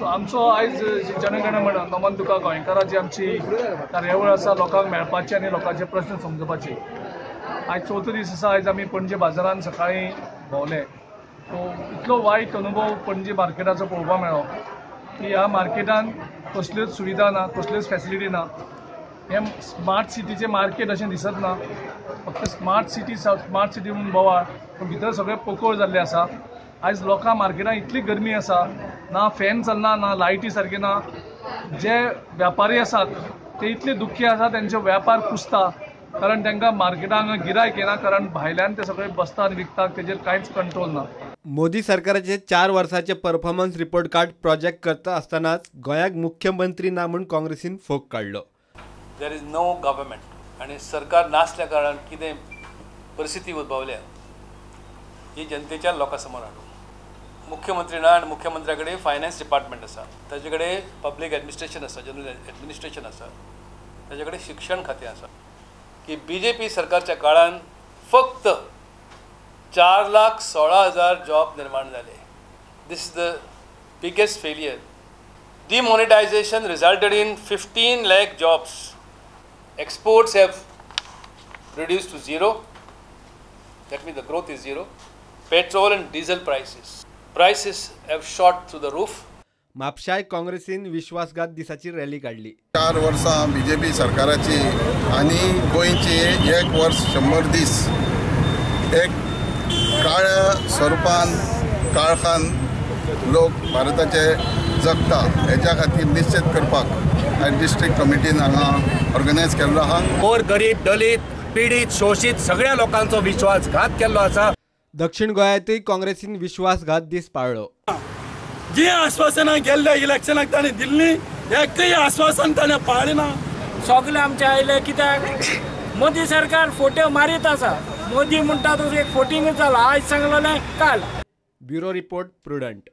आमचो आयज जनगण मन नमन तुका गोंयकाराची आमची कार्यावळ आसा लोकांक मेळपाची आनी लोकांचे प्रस्न समजुपाची. आयज चवथो दीस आसा. आयज आमी पणजे बाजारान सकाळीं भोंवले. सो इतलो वायट अनुभव पणजे मार्केटाचो पळोवपाक मेळ्ळो की ह्या मार्केटान कसल्योच सुविधा ना, कसल्योच फॅसिलिटी ना. हें स्मार्ट सिटीचें मार्केट अशें दिसत ना. फक्त स्मार्ट सिटी स्मार्ट सिटी म्हणून बोवाळ, पूण भितर सगळें पोकोळ जाल्लें आसा. आयज लोकां मार्केटान इतली गरमी आसा, ना फॅन चलना, ना लायटी सारकी ना. जे व्यापारी आसात ते इतले दुख्खी आसा, तेंचे व्यापार कुसता, कारण तांकां मार्केटान गिरायक येना, कारण भायल्यान ते सगळे बसता आनी विकतात, तेजेर कांयच कंट्रोल ना. मोदी सरकाराचे 4 वर्साचे परफॉर्मन्स रिपोर्ट कार्ड प्रोजेक्ट करता आसतनाच गोंयाक मुख्यमंत्री ना म्हूण काँग्रेसीन फोग काडलो. There is no government आनी सरकार नासल्या कारणान कितें परिस्थिती उद्भवल्या ही जनतेच्या लोकां समोर हाडूं. मुख्यमंत्री ना आनी मुख्यमंत्र्या कडेन फायनान्स डिपार्टमेंट आसा, ताजे कडेन पब्लीक एडमिनिस्ट्रेशन आसा, जनरल एडमिनिस्ट्रेशन आसा, ताजे कडेन शिक्षण खातें आसा. की बी जे पी सरकारच्या काळान फक्त 4,16,000 जॉब निर्माण जाले. This is the biggest failure. Demonetisation resulted in 15 lakh jobs. Exports have reduced to zero, that means the growth is zero. Petrol and diesel prices have shot through the roof. म्हापशाय काँग्रेसीन विश्वासघात दिसाची rally काडली. 4 वर्सां BJP सरकाराची आनी गोंयची 1 वर्स 100 दीस एक काळ्या स्वरुपान काळखान लोक भारताचे जगता, हेच्या खातीर निश्चित करपाक आनी डिस्ट्रिक्ट कमिटीन हांगा ऑर्गनायज केल्लो आहा. गोर गरीब दलित पीडित शोषित सगळ्या लोकांचो विश्वासघात केल्लो आसा. दक्षिण गोंयांतूय काँग्रेसीन विश्वासघात दीस पाळ्ळो. जी आश्वासनां गेल्ल्या इलेक्शनाक ताणें दिल्ली एकय आश्वासन ताणें पाळ्ळें ना. सगळे आमचे आयले कित्याक मोदी सरकार फोट्यो मारीत आसा. मोदी म्हणटा तसो एक फोटिंगूच जाला, आयज सांगलेलें काल. Bureau report, Prudent.